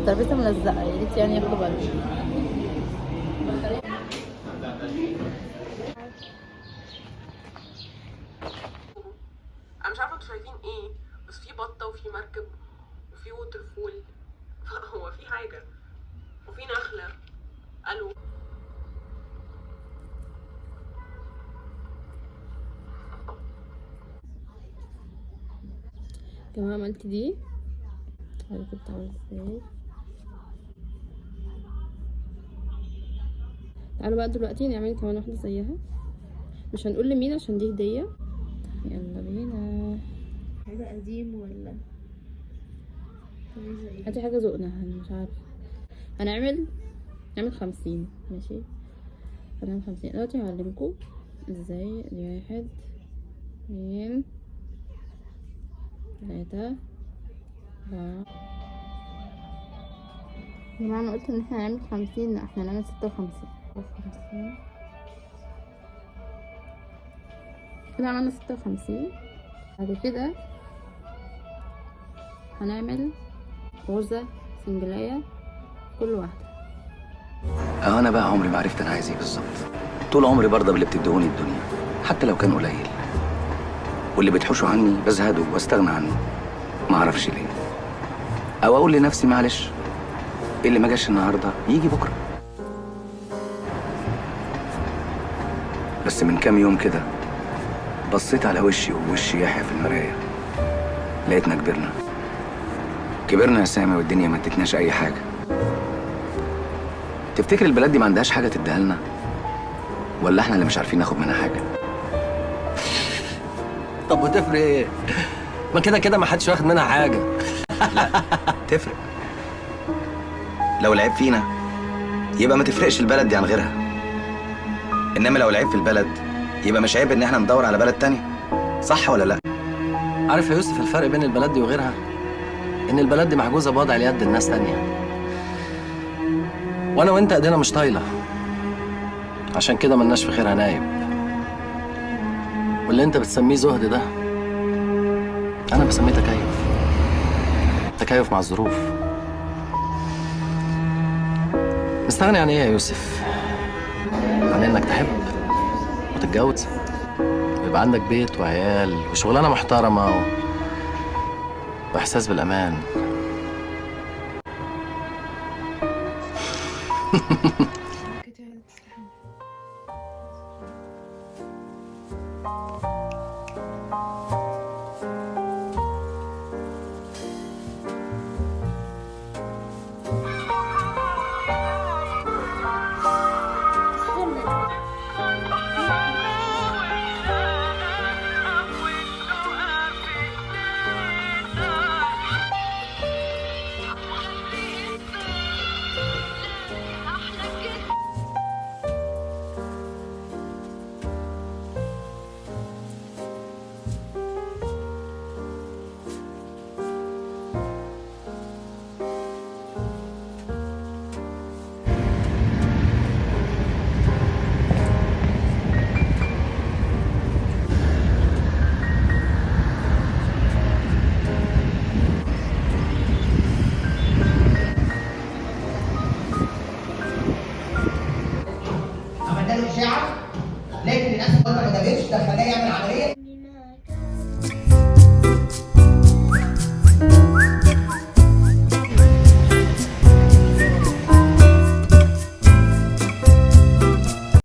الترابيزة ملزقه، يا ريت يعني ياخدوا بالهم. انا مش عارفه انتوا شايفين ايه، بس في بطه وفي مركب وفي waterfall، هو في حاجة وفي نخله. الو كمان عملت دي، عارفه كنت عامله ازاي. تعالوا بقى دلوقتي نعمل كمان واحدة زيها، مش هنقول لمين عشان دي هديه. يلا بينا. حاجة قديم ولا عايزة ايه؟ هاتي حاجة ذوقنا، مش عارفه. هنعمل نعمل 50، ماشي؟ هنعمل 50 دلوقتي. هعلمكم ازاي. دي 1 2 3 4. يا جماعة انا قلت ان احنا هنعمل 50، لا احنا هنعمل 56. 56 كده، عملنا 56. بعد كده هنعمل غرزة سنجلاية كل واحدة. أنا بقى عمري ما عرفت أنا عايز إيه بالظبط. طول عمري برضى باللي بتديهوني الدنيا حتى لو كان قليل، واللي بتحوشه عني بزهده واستغنى عنه، ما أعرفش ليه. أو أقول لنفسي معلش، اللي ما جاش النهارده يجي بكرة. بس من كام يوم كده بصيت على وشي ووش يحيى في المراية، لقيتنا كبرنا. كبرنا يا سامي، والدنيا ما ادتناش أي حاجة. تفتكر البلد دي ما عندهاش حاجة تديها لنا؟ ولا احنا اللي مش عارفين ناخد منها حاجة؟ طب وتفرق ايه؟ ما كده كده ما حدش واخد منها حاجة. تفرق. لو العيب فينا يبقى ما تفرقش البلد دي عن غيرها، انما لو العيب في البلد يبقى مش عيب ان احنا ندور على بلد تانية، صح ولا لا؟ عارف يا يوسف الفرق بين البلد دي وغيرها؟ ان البلد دي محجوزة بوضع اليد لناس تانية، وانا وانت ايدينا مش طايلة، عشان كده ملناش في خيرها نايب. واللي انت بتسميه زهد ده انا بسميه تكيف، تكيف مع الظروف. مستغني عن ايه يا يوسف؟ عن انك تحب وتتجوز ويبقى عندك بيت وعيال وشغلانه محترمه واحساس بالامان. عملنا له اشاعة، لكن للاسف ما جابتش، ده خلاه يعمل عملية.